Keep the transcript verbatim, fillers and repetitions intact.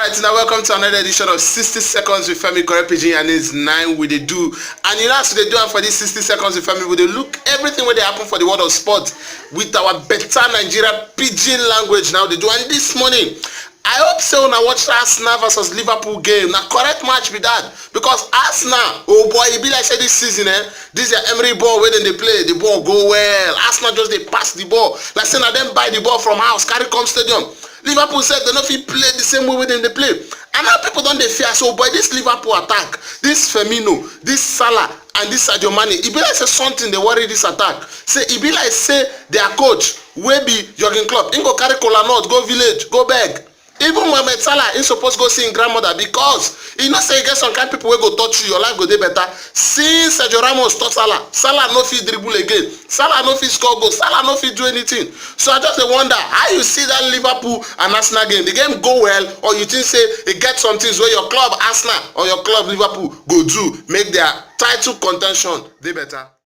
Right, now welcome to another edition of sixty Seconds with Femi. Correct Pidgin, and it's nine we dey do. And you know, as we dey do am for these sixty Seconds with Femi, we dey look everything wey dey happen for the world of sport with our better Nigeria Pidgin language. Now dey do. And this morning, I hope say una watch Arsenal versus Liverpool game. Na correct match be that, because Arsenal, oh boy, e be like say this season, eh, this year Emery ball wey dem dey play, the ball go well. Arsenal just dey pass the ball like say na dem buy the ball from house, carry come stadium. Liverpool sef, dem no fit play the same way wey dem dey play. And now people don dey fear say, oh boy, this Liverpool attack, this Firmino, this Salah, and this Sadio Mane, e be like say something dey worry this attack. Say e be like say their coach, wey be Jurgen Klopp, im go carry kola nut go village, go beg. Even Mohamed Salah, im suppose go see im grandmother, because e know say e get some kind people wey go touch you, your life go dey better. Since Sergio Ramos touch Salah, Salah no fit dribble again. Salah no fit score goal. Salah no fit do anything. So I just dey wonder how you see that Liverpool and Arsenal game. The game go well, or you think say e get some things wey your club Arsenal or your club Liverpool go do make their title contention dey better?